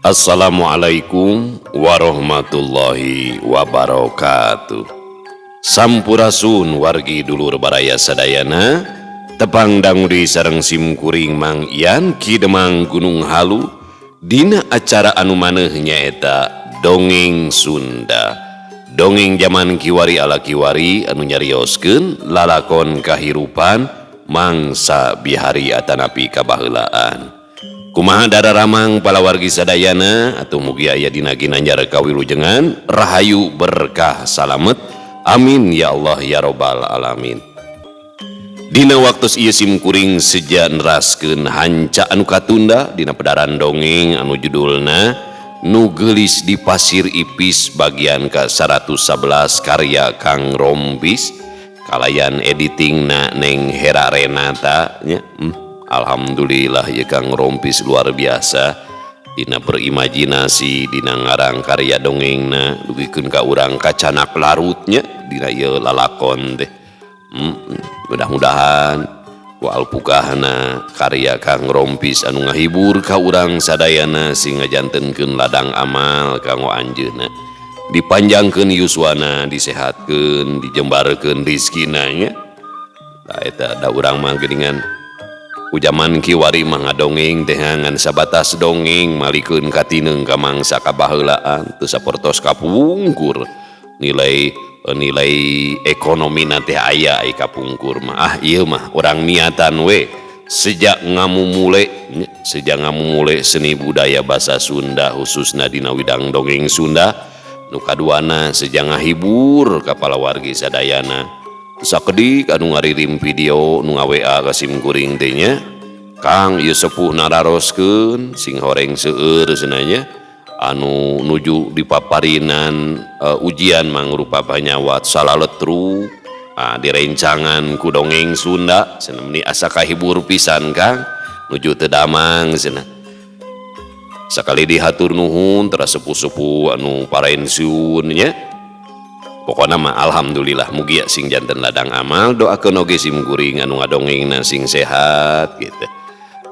Assalamualaikum warahmatullahi wabarakatuh. Sampurasun wargi dulur baraya sadayana. Tepang dangu deui sareng sim kuring Mang Ian Ki Demang Gunung Halu dina acara anu maneh nyaeta Dongeng Sunda. Dongeng jaman kiwari ala kiwari anu nyarioskeun lalakon kahirupan mangsa bihari atanapi kabaheulaan. Kumaha dararamang palawargi sadayana atau mugi aya dina ginanjar kawilujengan rahayu berkah salamet, amin ya Allah ya robbal alamin. Dina waktu ieu sim kuring seja neraskeun hanca anu katunda dina pedaran dongeng anu judulna Nu Geulis di Pasir Ipis bagian ke 111 karya Kang Rompis kalayan editing na Neng Hera Renata nya. Alhamdulillah ya, Kang Rompis luar biasa dina berimajinasi, dina ngarang karya dongengna, dugikeun ka urang kacanak larutnya dina ieu lalakon teh. Mudah-mudahan ku alpukahna karya Kang Rompis anu ngahibur ka urang sadayana sing ngajantenkeun ladang amal kanggo anjeunna, dipanjangkeun yuswana, disehatkeun, dijembarkeun rizkina nya. Tah, eta da urang mah geuningan ku jaman kiwari mah ngadongeng teh ngan sabatas dongeng malikeun katineung ka mangsa kabaheulaan, teu sapertos kapungkur nilai nilai ekonomi teh aya. Ai kapungkur mah, ah, ieu mah urang niatan we sejak ngamumule, sejak ngamumule seni budaya bahasa Sunda, khususna dina widang dongeng Sunda. Nu kaduana, sejak ngahibur ka palawargi sadayana. Sakedik anu ngaririm video, nu nga-WA ka sim kuring teh nya, "Kang, ieu sepuh nararoskeun sing horeng seueur," cenah nya, anu nuju dipaparinan ujian mangrupa panyawat salaletru, ah, direncangan ku dongeng Sunda cenah, "Meni asa kahibur pisan, Kang, nuju teu damang," cenah. Sakali dihatur nuhun teras sepuh-sepuh anu parensiun nya. Pokokna mah alhamdulillah, mugia sing janten ladang amal. Doakeun oge sim kuring anu ngadongengna sing sehat gitu.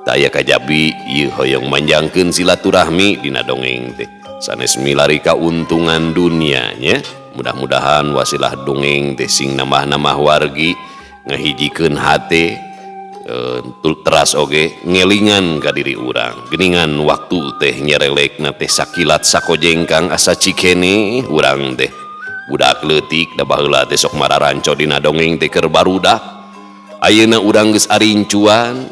Teu aya kajabi ieu hoyong manjangkeun silaturahmi dina dongeng teh, sanes milari kauntungan dunia nya. Mudah-mudahan wasilah dongeng teh sing nambah-nambah wargi, ngahijikeun hate, teras oge ngelingan ka diri urang geningan waktu teh nyerelekna teh sakilat sakojengkang, asa cikene urang teh budak leutik. Da baheula teh sok mararanco dina dongeng teh keur barudak, ayeuna urang geus arincuan.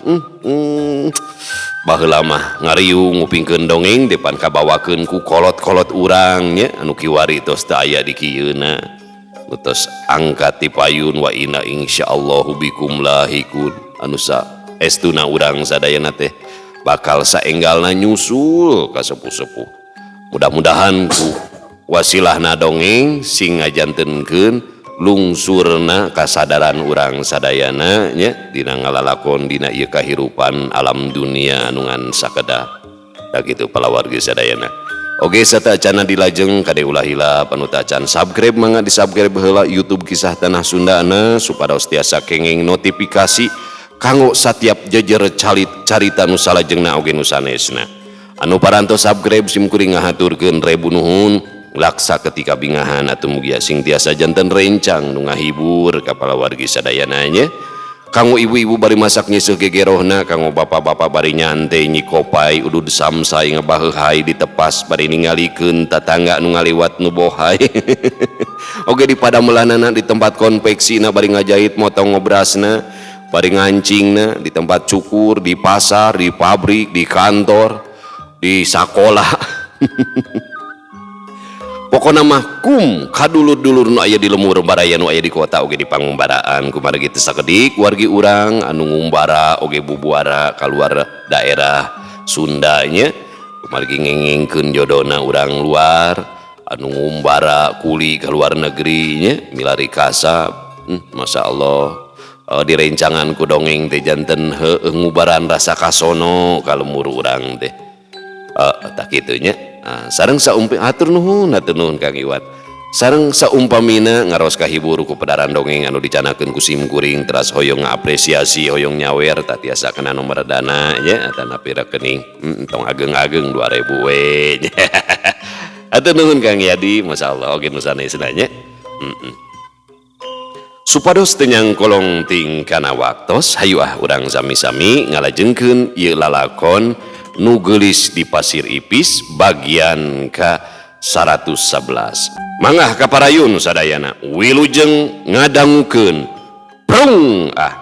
Baheula mah ngariung ngupingkeun dongeng depan kabawakeun ku kolot-kolot urang nya, anu kiwari tos teu aya di kieuna, tos angkat ti payun. Wa inna insyaallahu bikum lahiqun, anu sa estuna urang sadayana teh bakal saenggalna nyusul ka sepuh-sepuh. Mudah-mudahan ku wasilahna dongeng sing ngajantenkeun lungsurna kasadaran urang sadayana nya dina ngalalakon dina ieu kahirupan alam dunia anu ngan sakedap. Tah, kitu palawargi sadayana. Oke, sateuacanna dilajeng, kade ulah hilap anu tacan subscribe mangga di subscribe heula YouTube Kisah Tanah Sundana supados tiasa kenging notifikasi kanggo satiap jejer calit carita nu salajengna oge nu sanesna. Anu parantos subscribe, sim kuring ngahaturkeun rebu nuhun, laksa ketika bingahan atau mugia sing tiasa janten rencang nu ngahibur ka palawargi sadayana nya. Kanggo ibu-ibu bari masak nyiseuh gegerohna, kanggo bapak-bapak bari nyante nyikopai udud samsai ngabaheuhai ditepas bari ningalikeun tatangga nu ngaliwat nu bohai, oge di padamelanana, di tempat konveksina bari ngajahit, motong ngobrasna, bari ngancingna, di tempat cukur, di pasar, di pabrik, di kantor, di sakola, pokokna mah kum kadulur-dulur nu aya di lemur baraya, nu aya di kota oge di pangumbaraan. Kumargi teu sakedik wargi urang anu ngumbara oge bubuara kaluar daerah Sundanya, kumargi ngengengkeun jodona urang luar, anu ngumbara kuli ka luar negeri nya milari kasab. Masya Allah, direncangan ku dongeng teh janten heueuh ngubaran rasa kasono ka lemur urang teh. Tah, kitu nya. Ah, sareng saumpi, hatur nuhun, hatur nuhun Kang Iwan. Sareng saumpamina ngaros kahibur ku pedaran dongeng anu dicanakeun ku sim kuring teras hoyong ngapresiasi hoyong nyawer tah tiasa kana nomor dana nya atanapi rekening tong ageng-ageng 2000 we. Hatur nuhun Kang Yadi, masyaallah oge nu sanesna nya. Supados teu nyangkolong ting kana waktos, hayu ah urang sami-sami ngalajengkeun ieu lalakon nu geulis di Pasir Ipis bagian ka 111. Mangah kaparayun sadayana wilujeng ngadangukeun prung ah.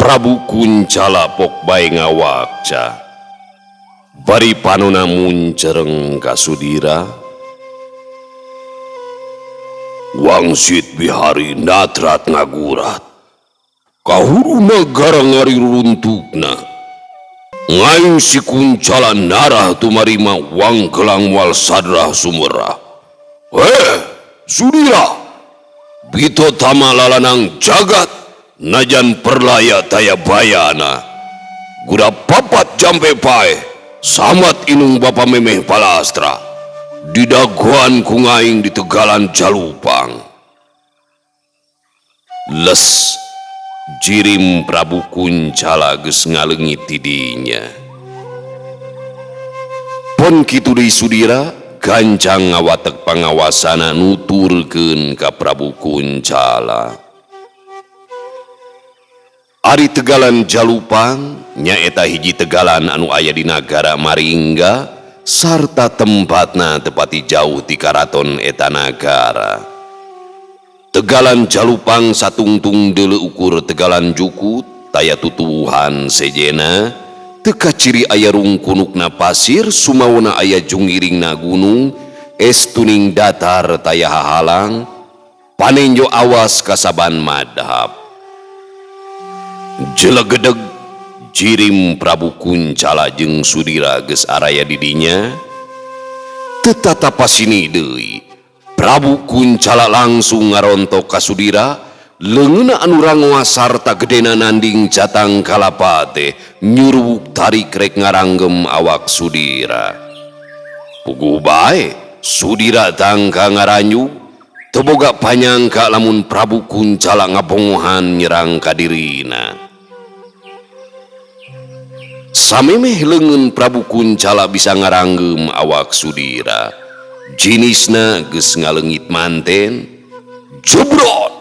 Prabu Kuncala pok bae ngawakca bari panona muncereng ka Sudira. Wangsit bihari natrat ngagurat kahuru nagara ngariruntukna ngaing si Kuncala narah tumarima wangkelang wal sadrah sumerah. Sudira bito tama lalanang jagat najan perlaya taya bayana guda papat jampe pae samat inung bapa memeh palastra didaguan ku ngaing di Tegalan Jalupang. Les jirim Prabu Kuncala geus ngaleungit ti dinya. Pon kitu deui Sudira gancang ngawatek pangawasana nuturkeun ka Prabu Kuncala. Ari Tegalan Jalupang nyaeta hiji tegalan anu aya di nagara Maringga sarta tempatna tepati jauh ti karaton eta nagara. Tegalan Jalupang satungtung deuleu ukur Tegalan Jukut taya tutuwuhan sejena teu kaciri aya rungkunukna pasir sumawana aya jungiringna gunung es tuning datar taya hahalang panenjo awas kasaban madhab. Jelegedeg jirim Prabu Kuncala jeung Sudira geus araya di dinya. Teu tatapasini deui Prabu Kuncala langsung ngarontok ka Sudira leungeunna anu rangoa sarta gedena nanding catang kalapa teh nyuruwuk tarik rek ngaranggem awak Sudira. Puguh bae Sudira tangka ngaranyu teu boga panyangka lamun Prabu Kuncala ngabongohan nyerang ka dirina. Samemeh leungeun Prabu Kuncala bisa ngaranggem awak Sudira. Jinisna geus ngaleungit manten. Jebrot!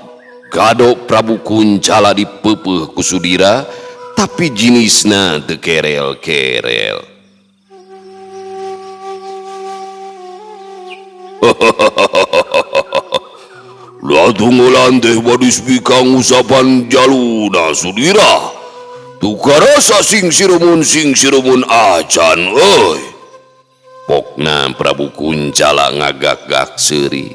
Gado Prabu Kuncala dipeupeuh ku Sudira, tapi jinisna teu kerel-kerel. Latunggulan teh badis bikang usapan jaluna Sudira. Tukarasa sing sirumun acan euy. Pokna Prabu Kuncala ngagak-gak seuri.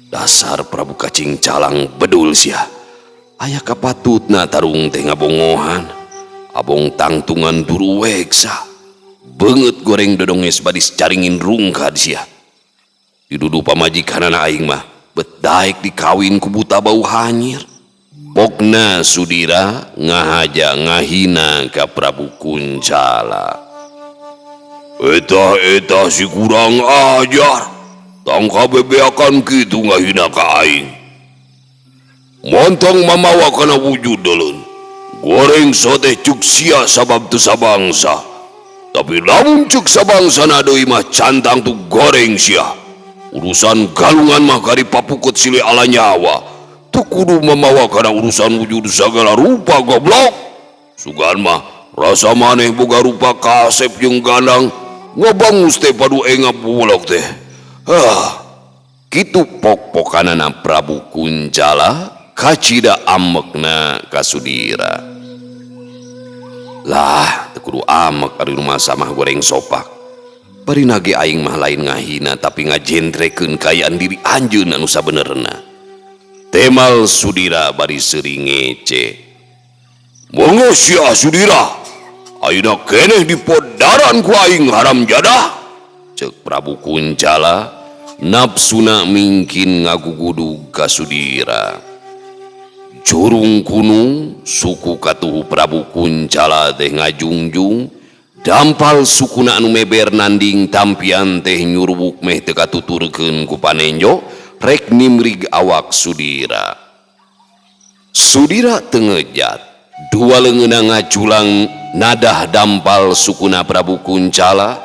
Dasar Prabu Kacing Calang bedul sia. Aya kapatutna tarung teh ngabongohan. Abong tangtungan duruweksa. Beungeut goreng dodonges badis caringin rungkad sia. Didudu pamajikanana aing mah bet daek dikawin ku buta bau hanyir. Pokna Sudira ngahaja ngahina ka Prabu Kuncala. Eta-eta si kurang ajar. Tangka bebeakan kitu ngahina ka aing. Montong mamawa kana wujud deleun. Goreng sote cuk sia sabab teu sabangsa. Tapi lamun cuk sabangsana deui mah cantang tu goreng sia. Urusan galungan mah kari papukut silih ala nyawa. Tu Teu kudu mamawa kana urusan wujud sagala rupa goblok. Sugan mah rasa maneh boga rupa kasep jeung gandang ngabangus teh padu engap bulog teh. Ah, kitu pok-pokanana Prabu Kuncala kacida amekna ka Sudira. Lah, teu kudu amek ari rumasa mah goreng sopak. Bari nage aing mah lain ngahina tapi ngajentrekeun kaayaan diri anjeun anu sabenerna. Temal Sudira bari seuri ngece. Mangga sia Sudira, ayeuna keneh dipodaran ku aing haram jadah. Ceuk Prabu Kuncala, nafsuna mingkin ngagugudug ka Sudira. Jurung kunung suku katuhu Prabu Kuncala teh ngajungjung, dampal sukuna anu meber nanding tampian teh nyurubuk meh teu katuturkeun ku panenjo rek nimrig awak Sudira. Sudira teu ngejat, dua leungeunna ngaculang nadah dampal sukuna Prabu Kuncala.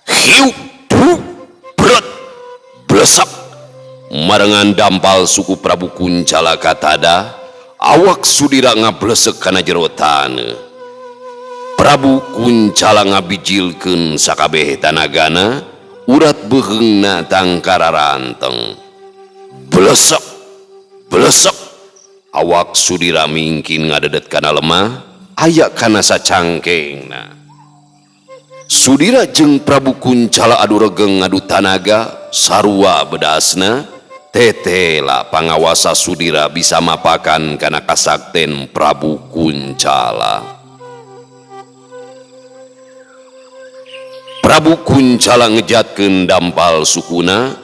Hiu du bret blesak marengan dampal suku Prabu Kuncala katada, awak Sudira ngablesek kana jero taneuh. Prabu Kuncala ngabijilkeun sakabeh tanagana, urat beuheungna tangkararanteng. Blesek blesek awak Sudira mingkin ngadedet kana lemah, aya kana sacangkengna. Sudira jeung Prabu Kuncala adu regeng ngadu tanaga, sarua bedasna. Tetela pangawasa Sudira bisa mapakan kana kasakten Prabu Kuncala. Prabu Kuncala ngejatkeun dampal sukuna,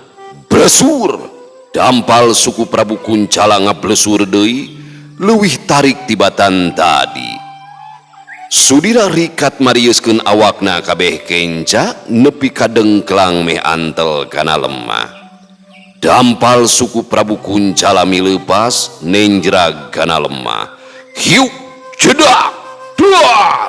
blesur. Dampal suku Prabu Kuncala ngablesur deui, leuwih tarik tibatan tadi. Sudira rikat marieuskeun awakna kabeh kenca nepi ka dengklang meh antel kana lemah. Dampal suku Prabu Kuncala mileupas nenjrag kana lemah. Hiu jedak duar.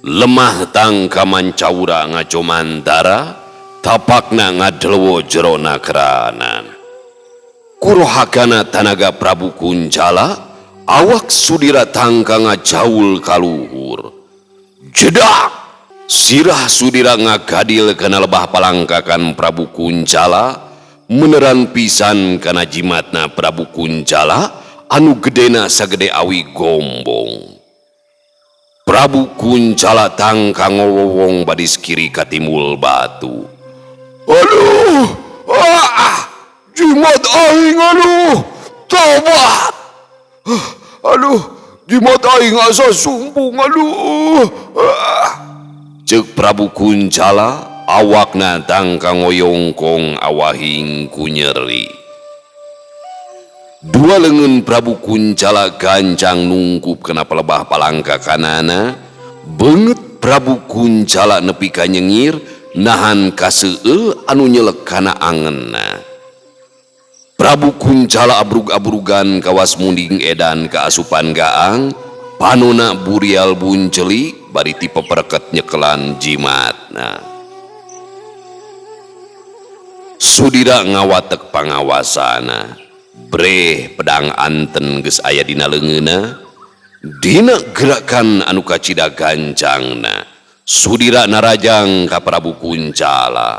Lemah tangkaman caura ngacomantara, tapakna ngadelewo jerona keranan. Kurohakana tanaga Prabu Kuncala, awak Sudira tangka ngajaul kaluhur. Jedak! Sirah Sudira ngagadil kana lebah palangkakan Prabu Kuncala, meneran pisan kana jimatna Prabu Kuncala anu gedena sagede awi gombong. Prabu Kuncala tangka ngowowong badis kiri katimul batu. Aduh, ah, jimat aing aduh, tobat. Aduh, jimat aing asa sumbung aduh. Ah. Ceuk Prabu Kuncala, awakna tangka ngoyongkong awahing ku nyeri. Dua leungeun Prabu Kuncala gancang nungkup kana pelebah palangka kanana, beungeut Prabu Kuncala nepi ka nyengir nahan kaseueul anu nyelek kana angenna. Prabu Kuncala abrug-abrugan kawas munding edan ka asupan gaang, panona burial bunceli bari ti pepereket nyekelan jimatna. Sudira ngawatek pangawasana. Breh pedang anten geus aya dina leungeunna, dina gerakan anu kacida gancangna. Sudira narajang ka Prabu Kuncala.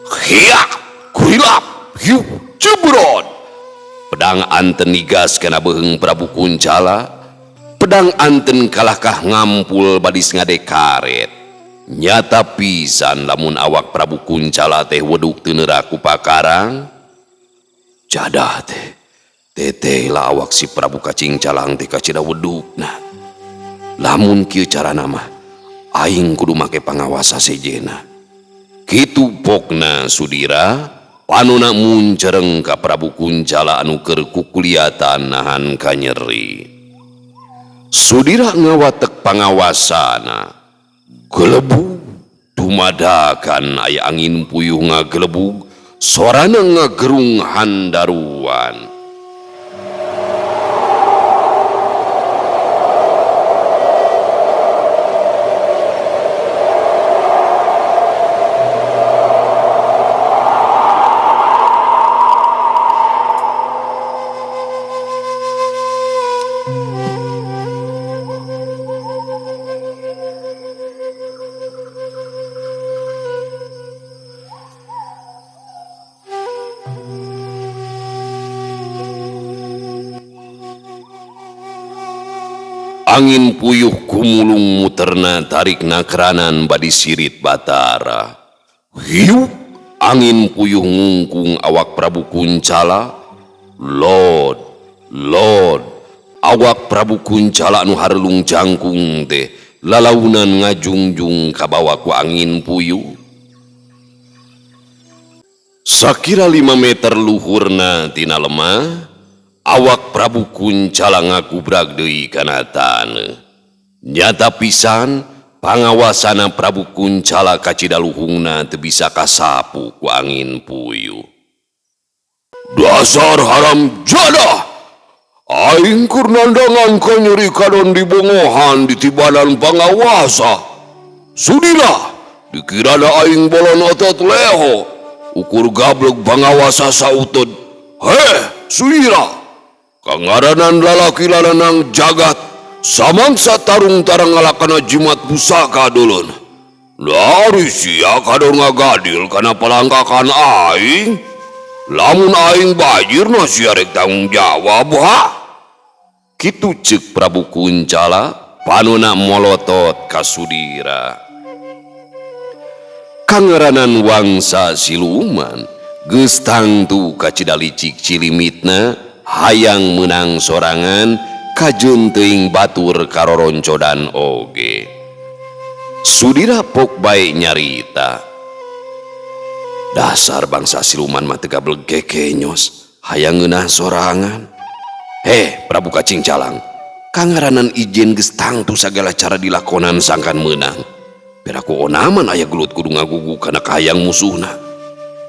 Hiak, kurilap, hiu, jebrot. Pedang anten nigas kana beuheung Prabu Kuncala. Pedang anten kalahkah ngampul badis ngade karet. Nyata pisan lamun awak Prabu Kuncala teh weduk teu neurak ku pakarang. Jadah teh, teteh lah awak si Prabu Kacing Calang teh kacida wedukna. Lamun kieu carana mah, aing kudu make pangawasa sejena. Kitu pokna Sudira, panona muncereng ka Prabu Kuncala anu keur kukuliatan nahan kanyeri. Sudira ngawatek pangawasana, gelebug dumadakan aya angin puyuh ngagelebug, sorana ngagerung handaruan. Angin puyuh kumulung muterna tarikna keranan badi sirit Batara. Hiup angin puyuh ngungkung awak Prabu Kuncala. Lod, lod, awak Prabu Kuncala nu harelung jangkung teh lalaunan ngajungjung kabawa ku angin puyuh. Sakira 5 meter luhurna tina lemah, awak Prabu Kuncala ngagubrag deui kana taneuh. Nyata pisan pangawasana Prabu Kuncala kacida luhungna teu bisa kasapu ku angin puyuh. Dasar haram jadah! Aing keur nandangan ka nyeri kadon di bongohan di tibanan pangawasa. Sudilah, dikirana aing bolon otot leho, ukur gablek pangawasa sautud. Heh, sudira! Kangaranan lalaki lananang jagat, samangsa tarung tarang ngalakana jimat pusaka dulun. Dari sia kadon ngagadil kana palangkakan aing. Lamun aing bajir na sia rek tanggung jawab ha. Kitu ceuk Prabu Kuncala, panona molotot ka Sudira. Kangaranan wangsa siluman geus tangtu kacida licik cilimitna, hayang meunang sorangan kajeun teuing batur karoroncodan oge. Sudira pok bae nyarita. Dasar bangsa siluman mah teu gablek gekenyos, hayang ngeunah sorangan. Heh, Prabu Kacing Calang, kangaranan ijen geus tangtu sagala cara dilakonan sangkan meunang. Piraku onaman aya gelut kudu ngagugu kana kahayang musuhna.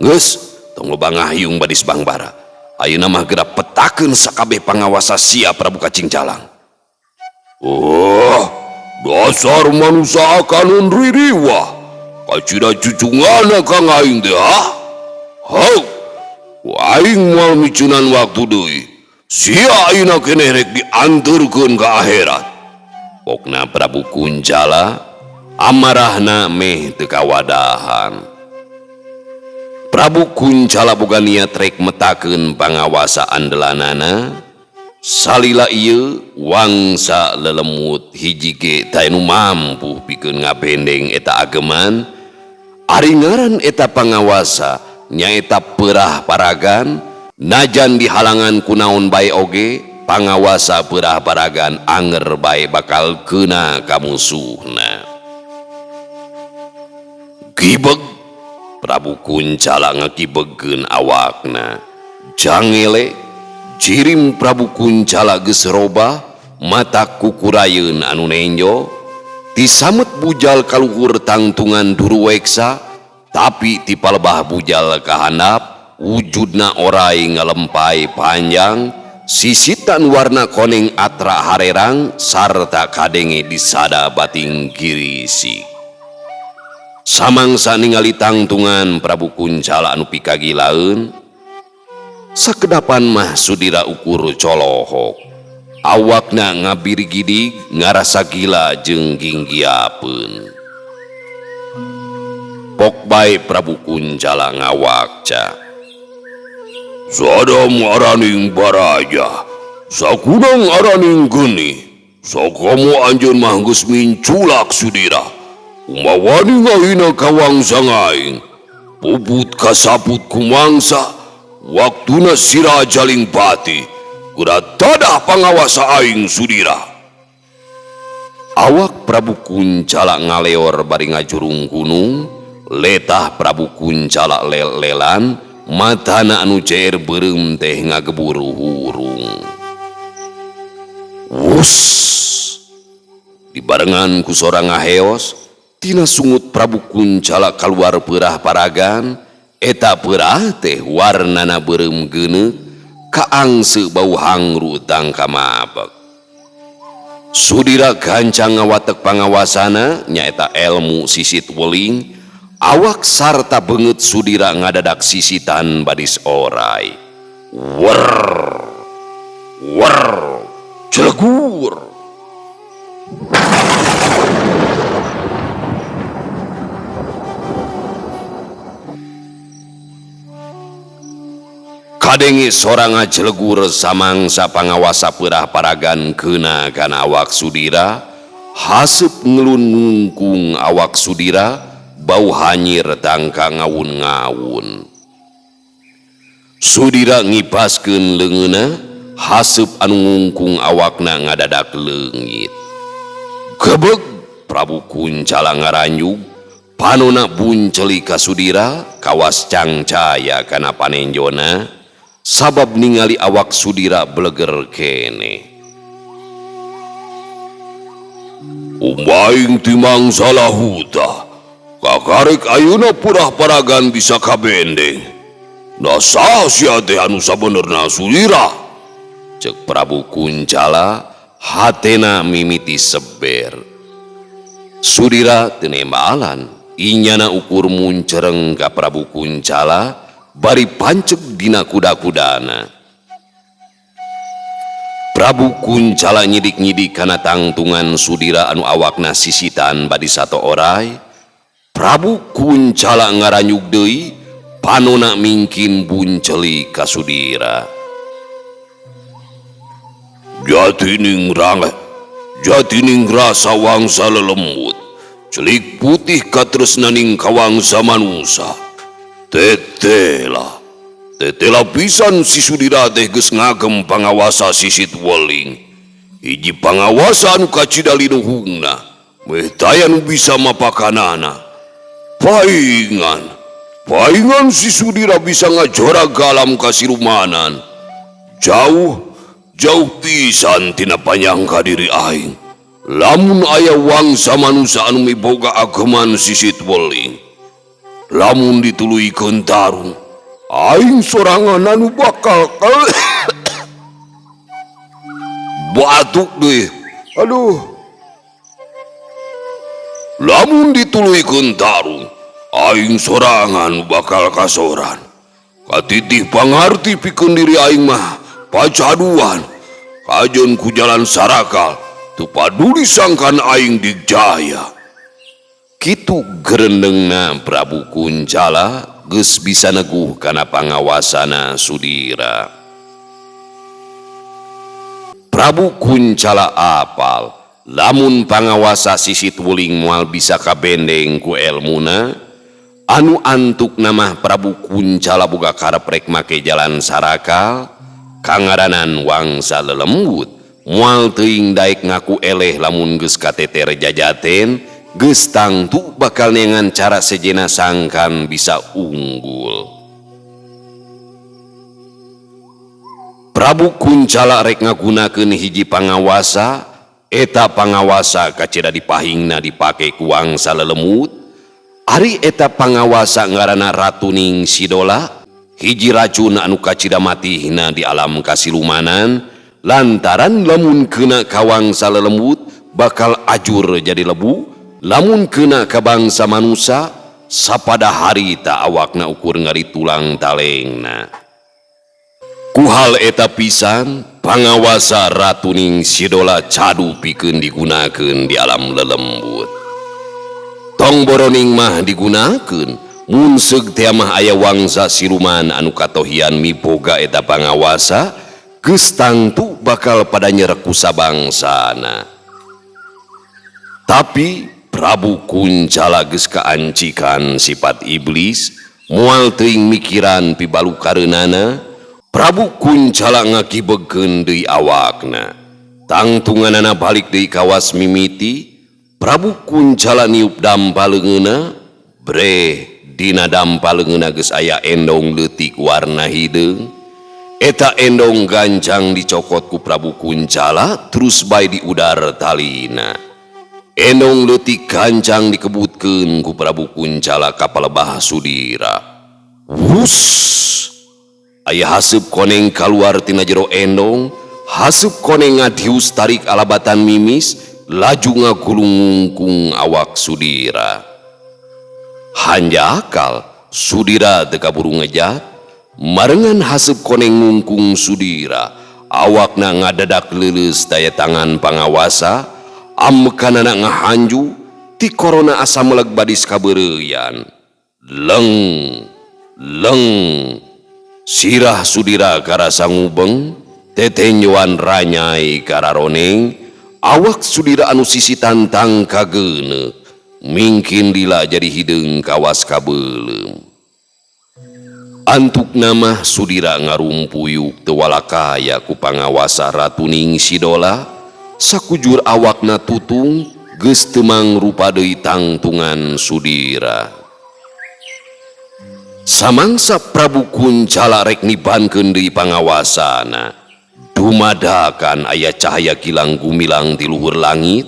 Geus, tong loba ngahyung badis bangbara. Ayeuna mah geura petakeun sakabeh pangawasa sia Prabu Kacing Calang. Oh, dasar manusia akanun ririwah. Kacida cucungana kang aing teh ha? Hau, aing moal micunan waktu deui. Sia ayeuna keneh rek dianturkeun ka akhirat. Pokna Prabu Kuncala amarahna meh teu kawadahan. Prabu Kuncala boga niat rek metakeun pangawasa andelanana. Salila ieu wangsa lelemut hiji ge teh nu mampu pikeun ngabendeng eta ageman. Ari ngaran eta pangawasa nyaeta Perah Paragan, najan dihalangan kunaon bae oge pangawasa Perah Paragan anger bae bakal keuna ka musuhna. Gibeg Prabu Kuncala ngagibegkeun awakna. Jangele jirim Prabu Kuncala geus robah, mata kukurayeun anu nenjo. Disamet bujal kaluhur tangtungan duruweksa, tapi ti palebah bujal kahandap wujudna orai ngalempai panjang, sisitan warna koneng atra harerang sarta kadenge disada bating girisi. Samangsa ningali tangtungan Prabu Kuncala anu pikagilaeun, sakedapan mah Sudira ukur colohok. Awakna ngabirigidig ngarasa gila jeung ginggiapeun. Pok bae Prabu Kuncala ngawakca. Sadam araning baraja, sakunang araning geni, sakomo anjeun mah geus minculak Sudira. Umawani ngahina ka wangsa aing, puput kasaput kumangsa, waktuna sira jaling pati. Kuda tadah pangawasa aing Sudira. Awak Prabu Kuncala ngaleor bari ngajurung gunung, letah Prabu Kuncala lel-lelan, matana anu ceer beureum teh ngagebur hurung. Wus! Dibarengan ku sora ngaheos, tina sungut Prabu Kuncala kaluar peurah paragan, eta peurah teh warnana beureum geuneuk, kaangse bau hangru tangkamabek. Sudira gancang ngawatek pangawasana nyaeta elmu sisit weling, awak sarta beungeut Sudira ngadadak sisitan badis orai. Wer wer celegur. Kadenge sora ngajelegur samangsa pangawasa peurah paragan keuna kana awak Sudira, haseup ngelun ngungkung awak Sudira, bau hanyir tangka ngawun-ngawun. Sudira ngipaskeun leungeunna, haseup anu ngungkung awakna ngadadak leungit. Gebeg Prabu Kuncala ngaranjug, panona bunceli ka Sudira, kawas cangcaya kana panenjona, sabab ningali awak Sudira bleger kene. Umbaing timang salahuta, kakarek ayeuna purah paragan bisa kabendeng. Nasa sia teh anu sabenerna Sudira? Cek Prabu Kuncala, hatena mimiti seber. Sudira teu nembalan, inyana ukur muncereng ka Prabu Kuncala, bari panceg dina kuda-kudana. Prabu Kuncala nyidik-nyidik kana tangtungan Sudira anu awakna sisitan badi sato orai. Prabu Kuncala ngaranyug deui, panona mingkin bunceli ka Sudira. Jatining ranga, jatining rasa wangsa lelembut, celik putih katresnaning kawangsa manusa. Tetela, tetela pisan si Sudira teh geus ngagem pangawasa sisit weling. Hiji pangawasa anu kacida linuhungna, meh taya nu bisa mapakanana. Paingan, paingan si Sudira bisa ngajora galam kasilumanan. Jauh, jauh pisan tina panyangka diri aing. Lamun aya wangsa manusa anu miboga ageman sisit weling, lamun dituluykeun tarung, aing sorangan anu bakal batuk deui. Aduh. Lamun dituluykeun tarung, aing sorangan bakal kasoran. Katitih pangarti pikeun diri aing mah pacaduan. Kajeun ku jalan sarakal, teu paduli sangkan aing digjaya. Kitu gerendengna Prabu Kuncala geus bisa neguh kana pangawasana Sudira. Prabu Kuncala apal lamun pangawasa sisit wuling moal bisa kabendeng ku elmuna, anu antuk nama Prabu Kuncala boga karep rek make jalan sarakal, kangaranan wangsa lelembut, moal teuing daek ngaku eleh lamun geus kateter jajaten, geus tangtu bakal neangan cara sejena sangkan bisa unggul. Prabu Kuncala rek ngagunakeun hiji pangawasa, eta pangawasa kacida dipahingna dipake ku wangsa lelemut. Ari eta pangawasa ngaranna Ratuning Sidola, hiji racun anu kacida matihna di alam kasilumanan, lantaran lamun keuna ka wangsa lelembut bakal ajur jadi lebu, lamun keuna ka bangsa manusa sapada harita awakna ukur ngari tulang talengna. Ku hal eta pisan pangawasa Ratuning Sidola cadu pikeun digunakeun di alam lelembut. Tong boroning mah digunakeun, mun seug teh mah aya wangsa siluman anu katohian miboga eta pangawasa, geus tangtu bakal pada nyerek ku sabangsana. Tapi Prabu Kuncala geus kaancikan sifat iblis, moal teuing mikiran pibalukareunana. Prabu Kuncala ngakibegkeun deui awakna. Tangtunganana balik deui kawas mimiti. Prabu Kuncala niup dampa leungeunna, breh dina dampa leungeunna geus aya endong leutik warna hideung. Eta endong gancang dicokot ku Prabu Kuncala terus bae diudar talina. Endong leutik gancang dikebutkeun ku Prabu Kuncala ka palebah Sudira. Wus! Aya haseup koneng kaluar tina jero endong, haseup koneng ngadius tarik alabatan mimis, laju ngagulungungkung awak Sudira. Hanjakal Sudira teu kaburu ngejat, marengan haseup koneng ngungkung Sudira, awakna ngadadak leuleus daya tangan pangawasa, ambekanana ngahanju, ti korona asa meleg badis kabeureuyan. Leng, leng. Sirah Sudira karasa ngubeng, tetenjoan ranyai kararoneng, awak Sudira anu sisi tantang kageuneuh, mingkin lila jadi hideung kawas kabeuleum. Antuk nama Sudira ngarumpuyuk teu walakaya ku pangawasa Ratu Ningsih Dola, sakujur awakna tutung geus teu mangrupa deui tangtungan Sudira. Samangsa Prabu Kuncala rek nibankeun deui pangawasana, dumadakan aya cahaya gilang gumilang di luhur langit,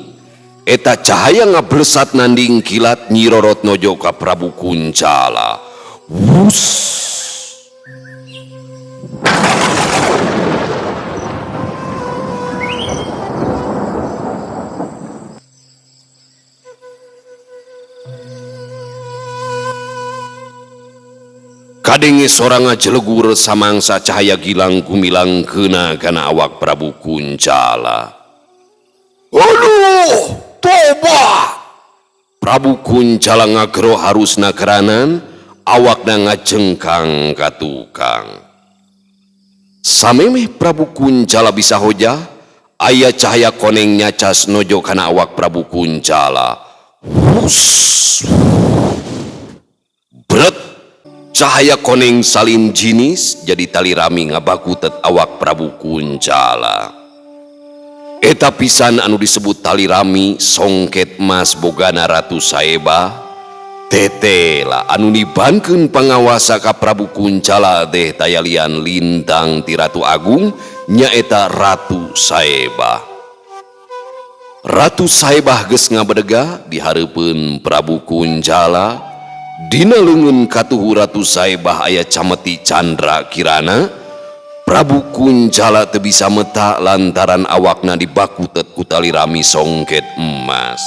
eta cahaya ngablesat nanding kilat nyirorot nojo ka Prabu Kuncala. Wus! Kadenge sorang ngajelegur samangsa cahaya gilang gumilang kena kana awak Prabu Kuncala. Aduh, tobat! Prabu Kuncala ngagero harusna keranan, awakna ngajengkang ka tukang. Samemeh Prabu Kuncala bisa hojah, aya cahaya koneng nyacas nojo kana awak Prabu Kuncala. Wus! Bret! Cahaya koneng salim jinis jadi tali rami ngabakutet awak Prabu Kuncala. Eta pisan anu disebut tali rami songket mas bogana Ratu Saeba. Tetela anu nibankeun pangawasa ka Prabu Kuncala deh tayalian lintang ti Ratu Agung nyaeta Ratu Saeba. Ratu Saebah geus ngabedega di hareupeun Prabu Kuncala. Dina leungeun katuhu Ratu Saebah aya cameti Candra Kirana. Prabu Kuncala teu bisa meta lantaran awakna dibakutet ku tali rami songket emas.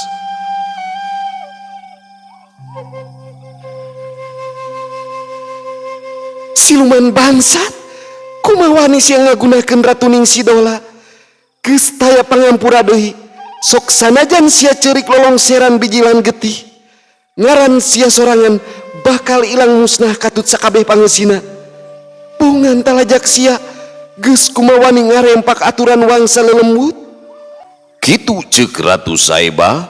Siluman bangsat, kumaha wani sia ngagunakeun Ratu Ningsih Dola? Geus taya pangampura deui, sok sanajan sia ceurik lolongseran bijilan getih. Ngaran sia sorangan bakal ilang musnah katut sakabeh pangeusina. Bongan talajak sia geus kumawani ngarempak aturan wangsa lelembut. Kitu ceuk Ratu Saeba,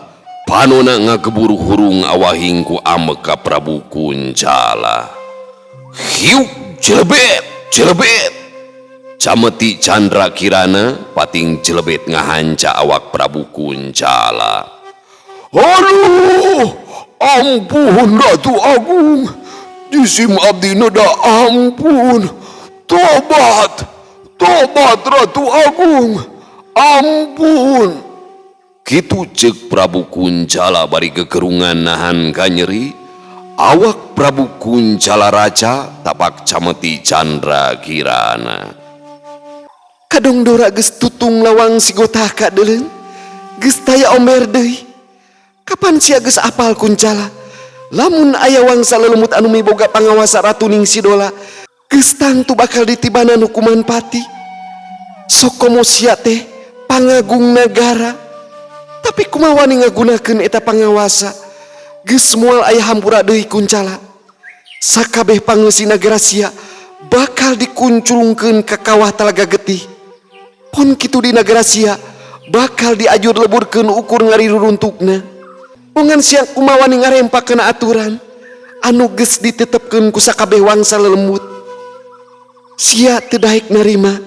panona ngagebur hurung awahing ku amek ka Prabu Kuncala. Hiuk jelebet, jelebet. Cameti Candra Kirana pating jelebet ngahanca awak Prabu Kuncala. Aduh, ampun Ratu Agung, jisim abdi neda ampun. Tobat, tobat Ratu Agung, ampun. Kitu ceuk Prabu Kuncala bari gegerungan nahan kanyeri. Awak Prabu Kuncala raca tapak cameti Candra Kirana. Kadong dora geus tutung lawang sigotaka deuleu, geus taya omber deui. Kapan sia geus apal Kuncala? Lamun aya wangsa lelembut anu miboga pangawasa Ratu Ningsih Dola, geus tangtu bakal ditibanan hukuman pati. Sok komo sia teh pangagung nagara. Tapi kumaha wani ngagunakeun eta pangawasa? Geus moal aya hampura deui Kuncala. Sakabeh pangeusi nagara sia bakal dikunclungkeun ka kawah Talaga Getih. Pon kitu di nagara sia bakal diajur leburkeun ukur ngariruruntukna. Bongan sia kumaha wani ngarempak kana aturan anu geus ditetepkeun ku sakabeh wangsa lelembut. Sia teu daek narima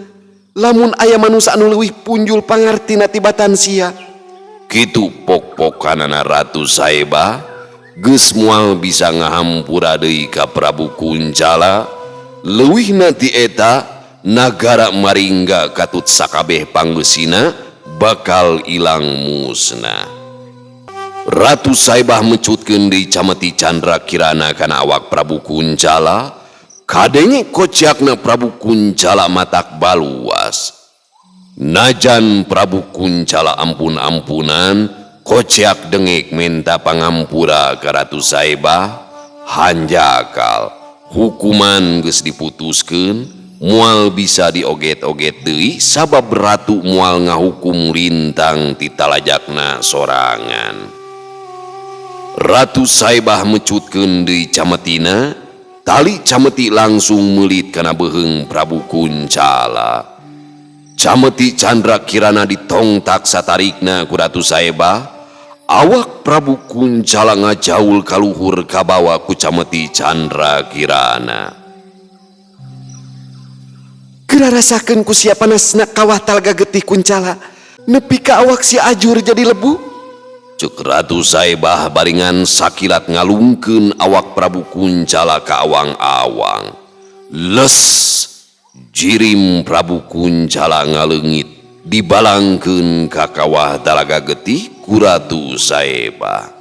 lamun aya manusa anu leuwih punjul pangartina tibatan sia. Kitu pok-pokanana Ratu Saeba geus moal bisa ngahampura deui ka Prabu Kuncala. Leuwihna ti eta nagara Maringga katut sakabeh panggeusina bakal ilang musnah. Ratu Saebah mecutkeun deui cameti Candra Kirana kana awak Prabu Kuncala. Kadenge kociakna Prabu Kuncala matak baluas. Najan Prabu Kuncala ampun-ampunan, kociak dengek menta pangampura ka Ratu Saebah. Hanjakal hukuman geus diputuskeun, moal bisa dioget-oget deui sabab ratu moal ngahukum lintang ti talajakna sorangan. Ratu Saebah mecutkeun deui cametina, Tali cameti langsung meulit kana beuheung Prabu Kuncala. Cameti Candra Kirana ditongtak satarikna ku Ratu Saebah. Awak Prabu Kuncala ngajaul kaluhur kabawa ku cameti Candra Kirana. Geura rasakeun ku sia panasna kawah talaga getih Kuncala. Nepi ka awak si ajur jadi lebu. Cek Ratu Saebah baringan sakilat ngalungkeun awak Prabu Kuncala ka awang-awang. Les jirim Prabu Kuncala ngaleungit dibalangkeun ka kawah talaga getih ku Ratu Saebah.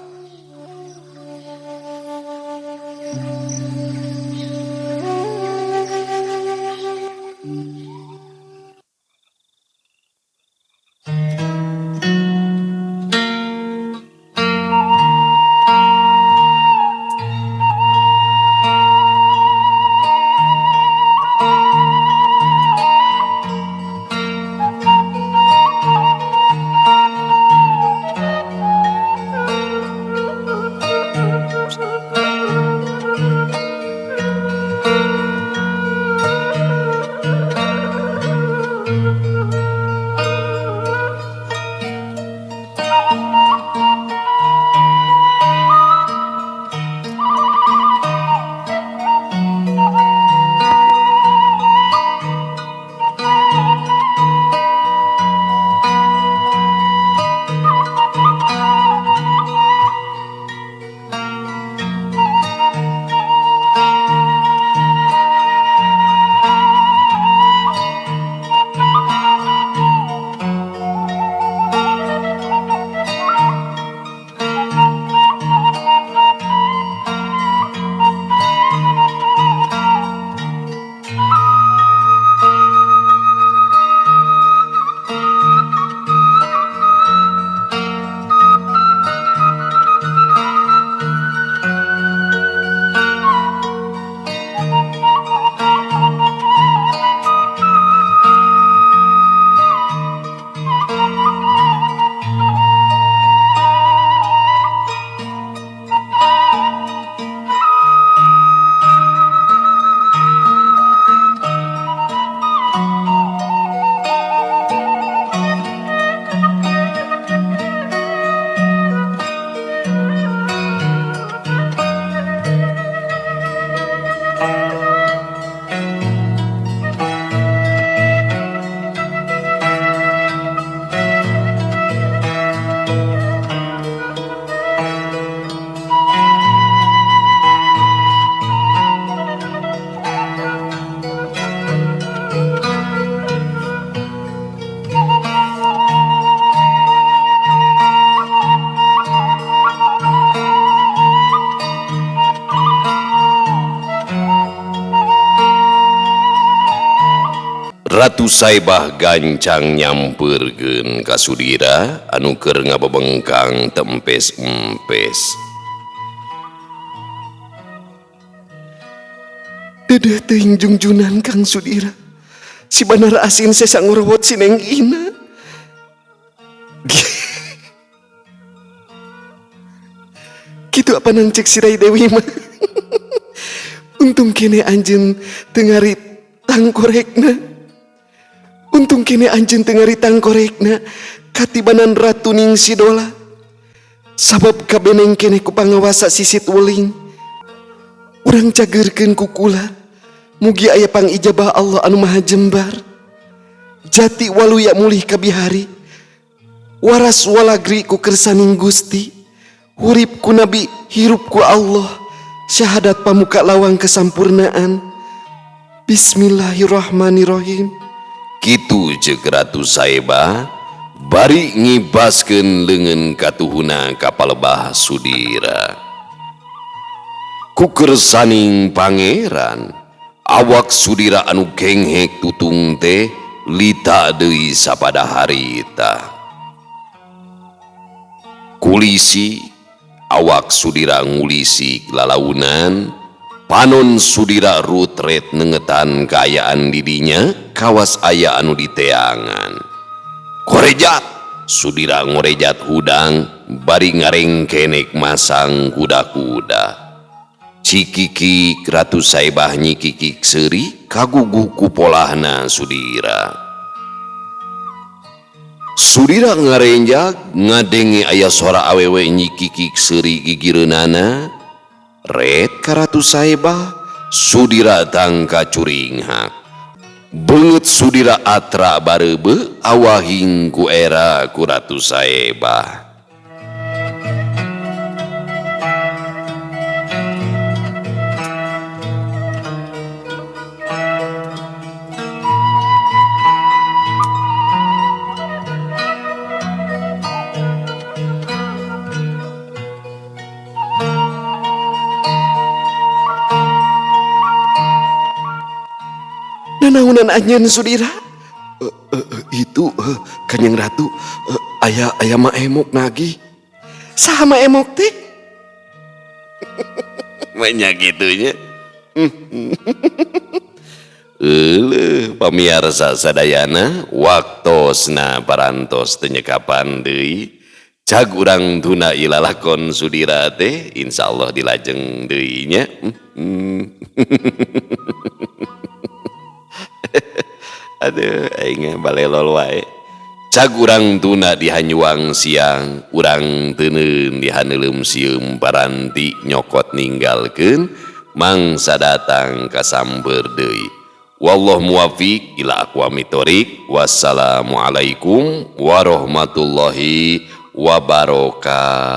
Ratu Saebah gancang nyampeurkeun ka Sudira anu keur ngabebengkang tempes-empes. Dedeh teuing jungjunan Kang Sudira. Si Banar Asin sesa ngorowot si Neng Ina. Kitu apa nang cek si Rai Dewi mah. Untung kene anjeun teu ngari tangkorekna. Untung kene anjeun teu ngari tangkorekna katibanan Ratu Ningsih Dola. Sabab kabeneng kene ku pangawasa sisit weling. Urang cageurkeun ku kula. Mugi aya pangijabah Allah anu maha jembar. Jati waluya mulih kabihari. Waras walagri ku kersaning Gusti. Hurip ku Nabi, hirup ku Allah. Syahadat pamuka lawang kesampurnaan. Bismillahirrahmanirrahim. Kitu ceuk Ratu Saebah bari ngibaskeun leungeun katuhuna ka palebah Sudira. Ku kersaning pangeran, awak Sudira anu genghek tutung teh lita deui sapada harita. Kulisi awak Sudira ngulisi lalaunan, panon Sudira rutret nengetan kaayaan didinya kawas aya anu diteangan. Korejat Sudira ngorejat hudang bari ngarengkenek masang kuda-kuda. Cikikik Ratu Saebah nyikikik seuri kaguguh ku polahna Sudira. Sudira ngarenjag ngadenge aya sora awewe nyikikik seuri gigireunana. Ret ka Ratu Saebah, Sudira tangka curinghak. Beungeut Sudira atra bareubeuh awahing ku era ku Ratu Saebah. Nanaunan anjeun Sudira? Itu Kanjeng Ratu, aya aya Maemok nagih. Saha Maemok teh? Banyak gitunya. Euleuh pamiarsa sadayana, waktosna parantos teu nyekapan deui. Cag urang tuna ieu lalakon Sudira teh insyaallah dilajeng deui nya. Aduh, aing balelol wae. Cag urang tuna di hanyuang siang, urang teuneun di haneuleum sieum paranti nyokot ninggalkeun mangsa datang kasamber deui. Wallahu muwaffiq ila aqwamit thoriq. Wassalamualaikum warahmatullahi wabarakatuh.